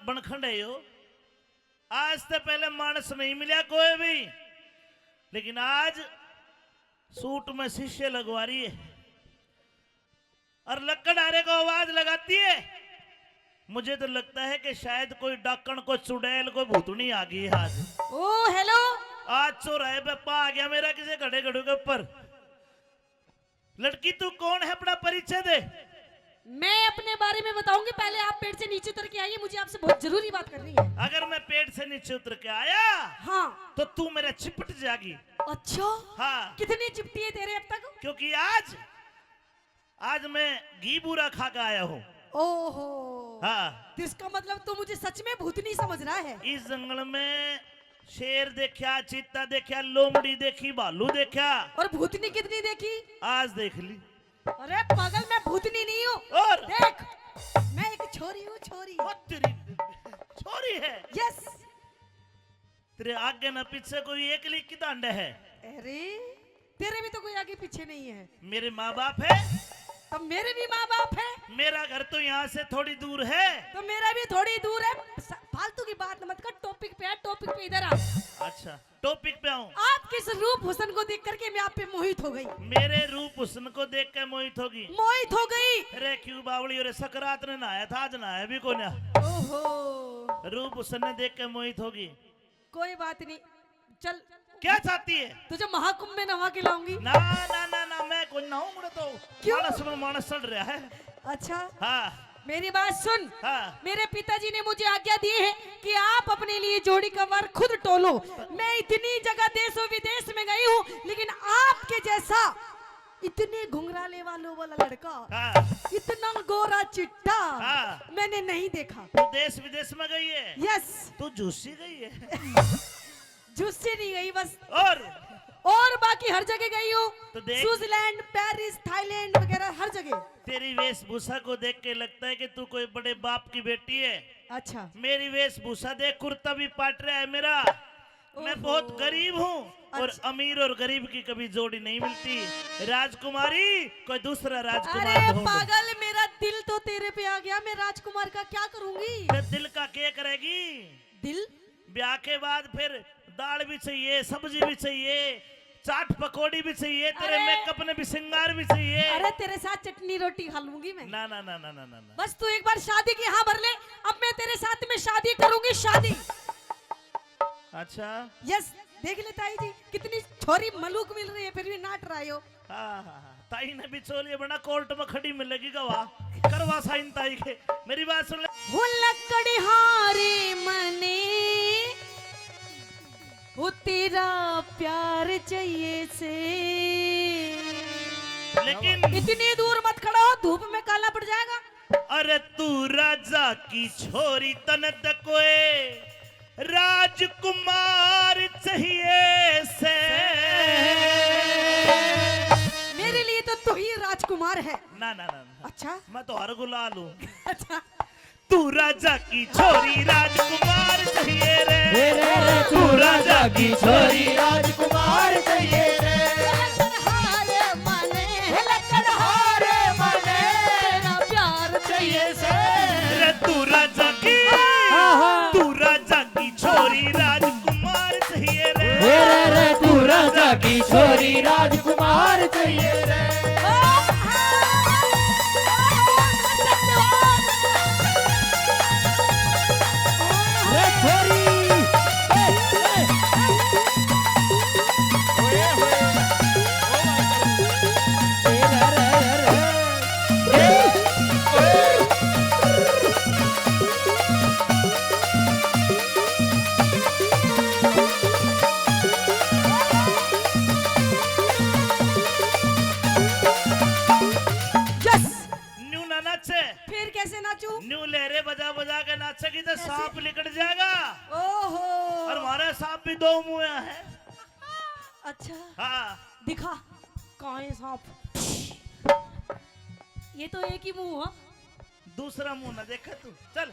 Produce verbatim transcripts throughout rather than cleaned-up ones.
बनखंड है यो। आज से पहले मानस नहीं मिला कोई भी, लेकिन आज सूट में शीशे लगवा रही है और लकड़हारे को आवाज लगाती है। मुझे तो लगता है कि शायद कोई डाकण, कोई चुड़ैल, कोई भूतनी आ गई है आज। ओ, हेलो। आज चौराहे पे पा आ गया मेरा किसी घड़े घड़ू के ऊपर। लड़की, तू कौन है, अपना परिचय दे। मैं अपने बारे में बताऊंगी, पहले आप पेड़ से नीचे उतर के आइए, मुझे आपसे बहुत जरूरी बात करनी है। अगर मैं पेड़ से नीचे उतर के आया, हाँ। तो तू मेरा चिपट जाएगी। अच्छा? हाँ। कितनी चिपटी है तेरे अब तक? क्योंकि आज, आज मैं घी बूरा खा के आया हूँ। ओहो। हाँ। तो इसका मतलब तू मुझे सच में भूतनी समझ रहा है? इस जंगल में शेर देखा, चीता देखा, लोमड़ी देखी, भालू देखा। और भूतनी कितनी देखी? आज देख ली। अरे पागल, मैं भूतनी नहीं हूँ। और? देख, मैं एक छोरी हूँ, छोरी। ओ तेरी, छोरी है? यस। तेरे आगे ना पीछे कोई एकली किदांडे है? अरे, तेरे भी तो कोई आगे पीछे नहीं है। मेरे माँ बाप है। तो मेरे भी माँ बाप है। मेरा घर तो यहाँ से थोड़ी दूर है। तो मेरा भी थोड़ी दूर है। स-, फालतू की बात मत कर, टॉपिक पे आ, टॉपिक पे इधर आ। अच्छा, टॉपिक पे आऊं। आप किस रूप हुस्न को देख करके मैं आप पे मोहित हो गई। मेरे रूप हुस्न को देख के मोहित होगी। मोहित हो गई। अरे क्यों बावली, अरे सकरात ने नहाया था, आज नहाया भी कोन्या। ओहो। रूप हुस्न ने देख के मोहित होगी। कोई बात नहीं, चल। क्या चाहती है? तुझे महाकुंभ में नहा के लाऊंगी। ना, ना, ना, ना, मैं कोई नहाऊं मुड़े तो। क्यों? मानस में मानस चढ़ रहा है। अच्छा। हाँ। मेरी बात सुन। हाँ। मेरे पिताजी ने मुझे आज्ञा दी है कि आप अपने लिए जोड़ी का वर खुद टोलो। मैं इतनी जगह देशों विदेश में गई हूँ, लेकिन आपके जैसा इतने घुंघराले वालों वाला लड़का, हाँ। इतना गोरा चिट्टा हाँ। मैंने नहीं देखा। तू देश विदेश में गई है? यस। तू झूसी गई है? झूसी नहीं गई बस। और? और बाकी हर जगह गई हूँ। तो देख। स्विट्जरलैंड, पेरिस, थाईलैंड वगैरह हर जगह। तेरी वेशभूषा को देख के लगता है कि तू कोई बड़े बाप की बेटी है। अच्छा। मेरी वेशभूषा देख, कुर्ता भी पाट रहा है मेरा। मैं ओहो। बहुत गरीब हूँ और अच्छा। अमीर और गरीब की कभी जोड़ी नहीं मिलती। राजकुमारी, कोई दूसरा राजकुमार अरे ढूंढ। पागल, मेरा दिल तो तेरे पे आ गया, मैं राजकुमार का क्या करूंगी? तेरे दिल का क्या करेगी? दिल? ब्याह के बाद फिर दाल भी चाहिए, सब्जी भी चाहिए, चाट पकौड़ी भी चाहिए, तेरे अरे। मेकअप ने भी श्रृंगार भी चाहिए। अरे तेरे साथ चटनी रोटी खा लूंगी मैं। ना, ना, ना, ना, ना, ना, ना। बस तू एक बार शादी की हाँ भर ले, अब मैं तेरे साथ में शादी करूंगी, शादी। अच्छा। यस, देख ले ताई जी, कितनी छोरी मलूक मिल रही है, फिर भी नाट रहा हो। हाँ, हाँ, हाँ। ताई ने बिचौलिए बना कोर्ट में खड़ी मिलेगी गवाह। करवा साइन ताई के। मेरी बात सुन ले। हो लकड़हारे मने, हो तेरा प्यार चाहिए से। लेकिन इतनी दूर मत खड़ा हो, धूप में काला पड़ जाएगा। अरे तू राजा की छोरी, तने त कोए राजकुमार चाहिए से। मेरे लिए तो तू ही राजकुमार है। ना, ना, ना, ना। अच्छा? मैं तो हर गुलाल हूँ। अच्छा। तू राजा की छोरी राजकुमार चाहिए रे। रे, रे, रे, तू राजा की छोरी राजकुमार चाहिए रे। लकड़हारे मने, लकड़हारे मने, तेरा प्यार चाहिए से। रे तू राजा की, हाँ, हाँ। तू राजा की छोरी राजकुमार चाहिए रे। रे, रे, रे, तू राजा की छोरी राजकुमार चाहिए रे। रे छोरी। यस। न्यू ना नाचे। फिर कैसे नाचू? न्यू लहरे बजा बजा के नाचेगी तो अच्छा। सांप लिकड़ जाएगा। ओहो। और हमारा सांप भी दो मुंह है। अच्छा। हाँ। दिखा, कहाँ है सांप? ये तो एक ही मुंह है। दूसरा मुंह ना देखे तू। चल।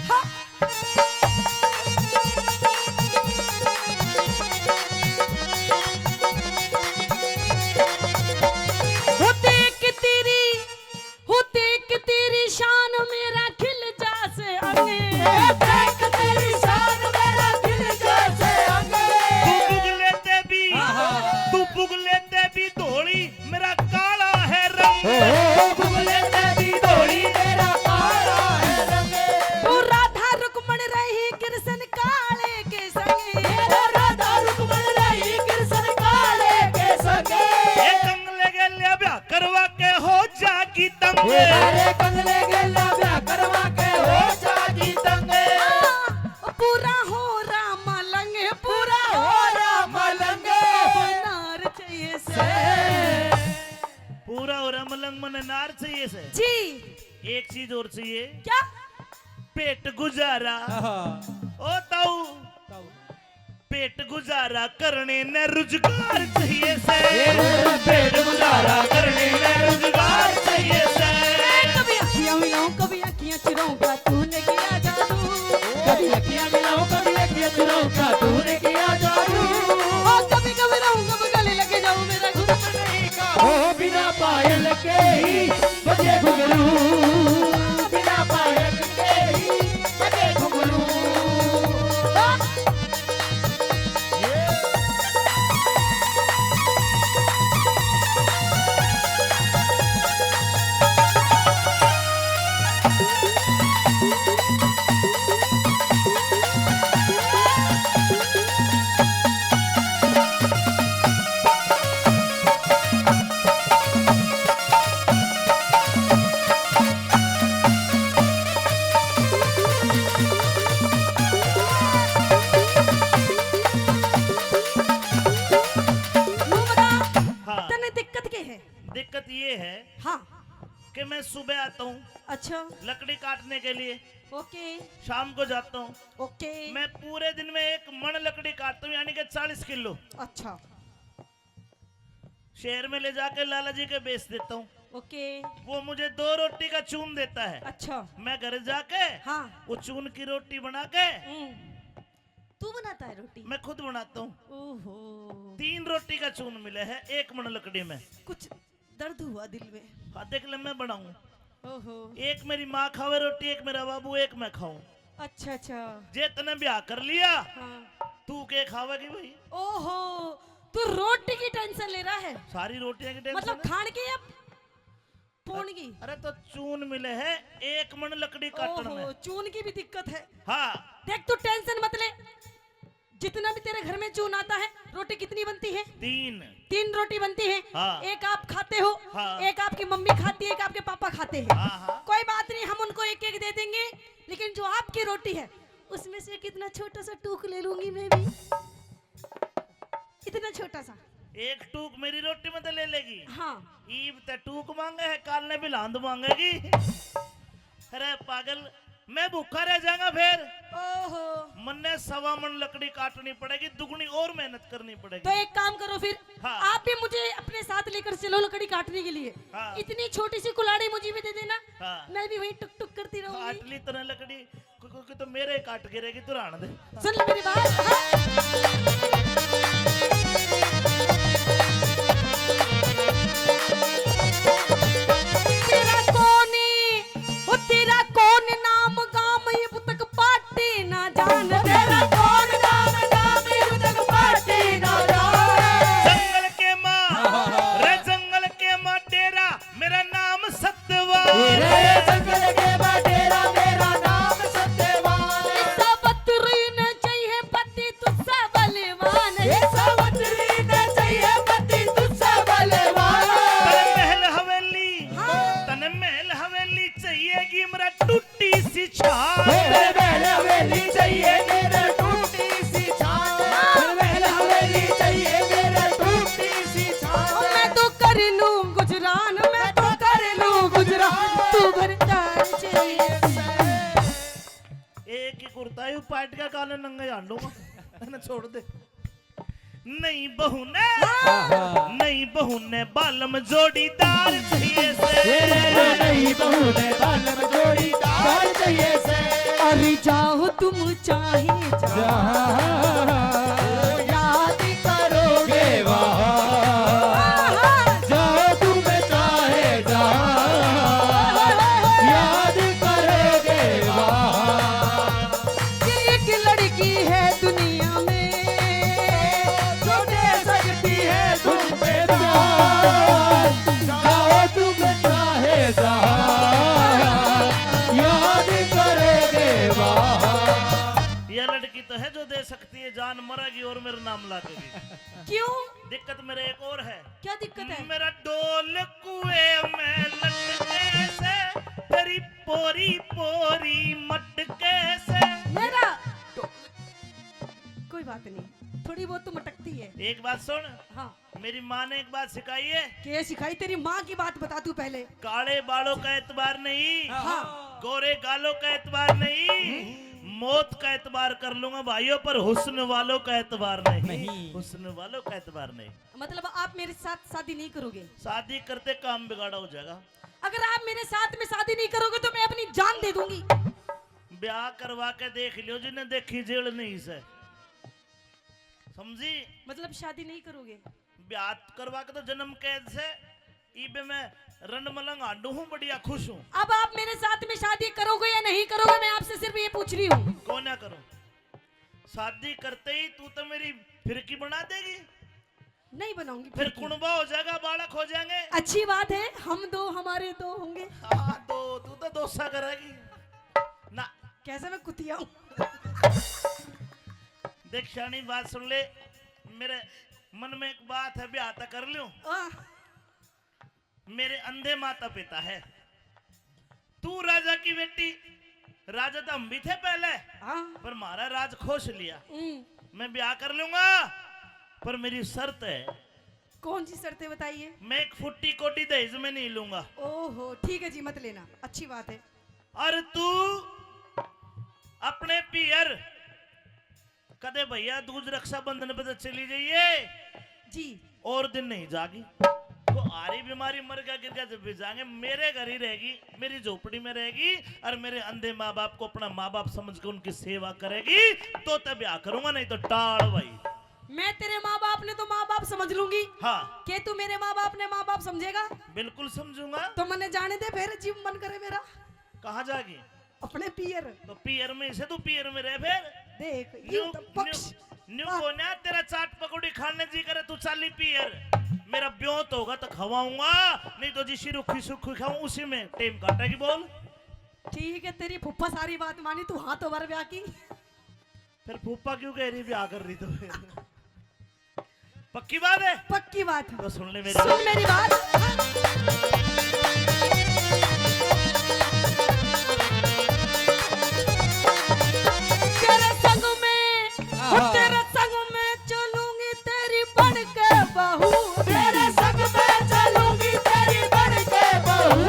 हाँ। हो देख तेरी, हो देख तेरी शान मेरा खिल जासे अंग। के। अरे कंगले गेला ब्याह करवा के हो जागी तंग। हाँ, पूरा हो रहा मलंग, पूरा हो रहा मलंग। नार चाहिए से। पूरा हो रहा मलंग, मने नार चाहिए से। जी। एक चीज और चाहिए। क्या? पेट गुजारा। हाँ। ओ ताऊ। ताऊ। पेट गुजारा करने ने रुजगार चाहिए से। पेट गुजारा करने ने रुजगार चाहिए से। मैं कभी अखियां मिलाऊं, कभी अखियां चुराऊं, का तूने किया जादू। कभी अखियां मिलाऊं, कभी अखियां चुराऊं, का तूने किया जादू। ओ कभी घबराऊं, कभी गले लगे जाऊं, मेरा घुटना नहीं का। ओ बिना पायल के ही बजे घुंघरू, बिना पायल के ही बजे घुंघरू। नू बता, हाँ। तन्ने दिक्कत के है? दिक्कत ये है हाँ। कि मैं सुबह आता हूँ अच्छा। लकड़ी काटने के लिए, ओके। शाम को जाता हूँ। ओके। मैं पूरे दिन में एक मण लकड़ी काटता हूँ, यानी कि चालीस किलो। अच्छा। शहर में ले जाके लाला जी के बेच देता हूँ। ओके। वो मुझे दो रोटी का चून देता है। अच्छा। मैं घर जाके हाँ। वो चून की रोटी बना के हम्म। तू बनाता है रोटी? मैं खुद बनाता हूँ। ओहो। तीन रोटी का चून मिले है एक मण लकड़ी में। कुछ दर्द हुआ दिल में? हाँ, देख ले, मैं बनाऊं। ओहो। एक मेरी माँ खावे रोटी, एक मेरा बाबू, एक मैं खाऊं। अच्छा, अच्छा। जे तने ब्याह कर लिया, हाँ। तू के खावेगी भाई? ओहो, तू रोटी की टेंशन ले रहा है? सारी रोटियां की टेंशन मतलब है। खान की या फोन की? अरे, तो चून मिले है एक मण लकड़ी काटण ओहो, में। चून की भी दिक्कत है। हाँ। देख, तू टेंशन मत ले, जितना भी तेरे घर में चून आता है, रोटी कितनी बनती है? तीन। तीन रोटी बनती है। हाँ। एक आप खाते हो, हाँ। एक आपकी मम्मी खाती है, एक आपके पापा खाते हैं। हाँ, हाँ। कोई बात नहीं, हम उनको एक एक दे देंगे, लेकिन जो आपकी रोटी है, उसमें से एक इतना छोटा सा टूक ले लूंगी मैं भी। इतना छोटा सा। एक टूक मेरी रोटी में तो ले लेगी। हाँ। ईब ते टूक मांगे है, काल ने भी लांद मांगेगी। अरे पागल, मैं भूखा रह जाऊंगा फिर। ओहो। मन्ने सवा मण लकड़ी काटनी पड़ेगी, दुगनी और मेहनत करनी पड़ेगी। तो एक काम करो फिर, हाँ। आप भी मुझे अपने साथ लेकर चलो लकड़ी काटने के लिए। हाँ। इतनी छोटी सी कुल्हाड़ी मुझे भी दे देना, हाँ। मैं भी वहीं टुक टुक करती रहूंगी। काट ली तने लकड़ी, को-, को-, को तो मेरे काट के रहेगी, तू रहने दे। सुन ले मेरी बात, हाँ। तेरा कौन, ओ तेरा कौन नाम गाम, इब तक पाटे ना जान। तेरा कौन नाम गाम, इब तक पाटे ना जान। जंगल के माँ, रे जंगल के माँ डेरा, मेरा नाम सत्यवान। रे जंगल के बटेरा, मेरा नाम सत्यवान। सावित्री ने चाहिए पति तुझसे बलवान। ये सावित्री ने चाहिए पति तुझसे बलवान। तन महल हवेली, हाँ। तन महल हवेली चाहिएगी मेरा टूटी सी छान। मेरे महल हवेली चाहिए मेरे टूटी सी छान। मेरे महल हवेली चाहिए मेरे टूटी सी छान। मैं तो कर लूं गुजरान, मैं तो कर लूं गुजरान, तू भरदार चाहिए। एक ही कुर्ता ही पाट का काले नंगे हांडो ना छोड़ दे। नहीं बहू ने, हाँ। नहीं बहू ने बालम जोड़ीदार चाहिए से। नहीं बहू ने बालम जोड़ीदार चाहिए से। अरे जाओ तुम चाहे जहाँ, जहाँ। याद करोगे वहाँ। हाँ। जाओ तुम चाहे जहाँ, याद करोगे वहाँ। कि एक लड़की है दुनिया में जो दे सकती है तुम पे प्यार। जाओ तुम चाहे जहाँ, याद करोगे वहाँ। यह लड़की तो है जो दे सकती है जान, मरेगी और मेरा नाम लागेगी। क्यों? दिक्कत मेरे एक और है। क्या दिक्कत है? मेरा ढोल कुएं में लटके कैसे तेरी पोरी पोरी मटके से। मेरा कोई बात नहीं, थोड़ी बहुत तो मटकती है। एक बात सुन। हाँ। मेरी माँ ने एक बात सिखाई है। क्या सिखाई? तेरी माँ की बात बता तू पहले। काले बालों का एतबार नहीं, हाँ। गोरे गालों का एतबार नहीं, मौत का एतबार कर लूंगा भाइयों, पर हुस्न वालों का एतबार नहीं। नहीं। हुस्न वालों का एतबार नहीं। मतलब आप मेरे साथ शादी नहीं करोगे? शादी करते काम बिगाड़ा हो जाएगा। अगर आप मेरे साथ में शादी नहीं करोगे तो मैं अपनी जान दे दूंगी। ब्याह करवा के देख लियो, जिन्हें देखी जेल नहीं से, समझी? मतलब शादी नहीं करोगे? ब्याह करवा के तो जन्म कैद से, इबे मैं रण मलंग आंडू हूँ, बढ़िया खुश हूँ। अब आप मेरे साथ में शादी करोगे या नहीं करोगे, मैं आपसे सिर्फ ये पूछ रही हूँ। कौन ना करूँ? शादी करते ही तू तो मेरी फिरकी बना देगी। नहीं बनाऊंगी फिर फिरकी। कुणबा हो जाएगा, बालक हो जाएंगे। अच्छी बात है, हम दो हमारे दो होंगे। हाँ, दो, तू तो दोसा करेगी ना। कैसे मैं कुतिया हूँ? देख शानी, बात सुन ले, मेरे मन में एक बात है, ब्याह तो कर लूं। आह। मेरे अंधे माता पिता है, तू राजा की बेटी, राजा तो हम भी थे पहले, हाँ। पर हमारा राज खोस लिया। हम्म। मैं ब्याह कर लूंगा, पर मेरी शर्त है। कौन सी शर्तें बताइए? मैं एक फुट्टी कोटी दहेज में नहीं लूंगा। ओहो, ठीक है जी, मत लेना, अच्छी बात है। और तू अपने पीहर कदे भैया दूज रक्षाबंधन पे तो चली जाइए जी। और दिन नहीं जागी। वो आरी बीमारी मर गया, गिर गया, जब भी जाएंगे, मेरे घर ही रहेगी, मेरी झोपड़ी में रहेगी और मेरे अंधे माँ बाप को अपना माँ बाप समझ के उनकी सेवा करेगी, तो तब ब्याह करूंगा, नहीं तो टाल भाई। मैं तेरे माँ बाप ने तो माँ बाप समझ लूंगी। हाँ। के तू मेरे माँ बाप ने माँ बाप समझेगा? बिल्कुल समझूंगा। तो मने जाने दे फिर, जीव मन करे मेरा। कहाँ जागी? अपने पीयर। तो पीयर में से तू पीयर में रह फिर। देख, न्यू, ये तो पक्ष। न्यू, न्यू हाँ। को ना तेरा चाट पकौड़ी खाने जी करे, तू चाली पीयर। मेरा ब्यों तो होगा तो खवाऊंगा, नहीं तो जिसी रुखी सुखी खाऊं उसी में टेम काटेगी। बोल। ठीक है, तेरी फूफा सारी बात मानी, तू हाँ तो भर ब्याह की। फिर फूफा क्यों कह रही ब्याह कर रही तो फिर? पक्की बात है? पक्की बात है। तो सुन ले मेरी सुन मेरी बात। तेरे संग में, हाँ। तेरे संग में चलूंगी तेरी बन के बहू। तेरे संग में चलूंगी तेरी बन के बहू।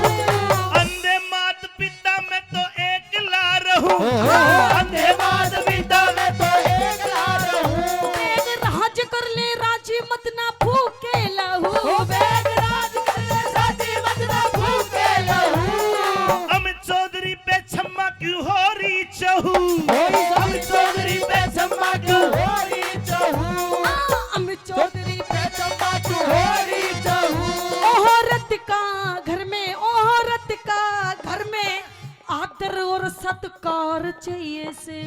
अंधे मात पिता मैं तो एकला रहूं। ओहो। अंधे मात पिता मैं तो एकला रहूं। बेग राज कर ले राजी मत ना फूके लहू। ओ बेग राज कर ले राजी मत ना फूके लहू। अमित चौधरी पे छम्मा क्यों हो रही चहू। ओए अमित चौधरी पे छम्मा क्यों हो रही चहू। आ, अमित चौधरी पे छम्मा क्यों हो रही चहू। ओहो रत का घर में, ओहो रत का घर में आदर और सत्कार चाहिए से।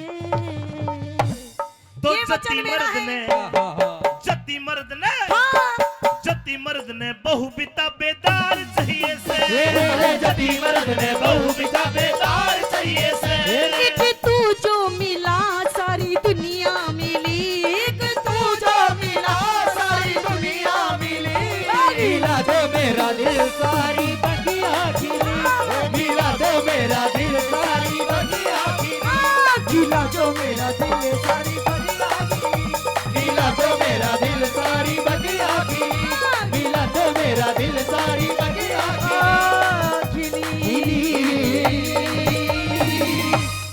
तो ये वचन जति मेरा मर्द है। ने, हाँ, हाँ, हाँ। जति मर्द ने, हाँ। जति मर्द ने बहू बिता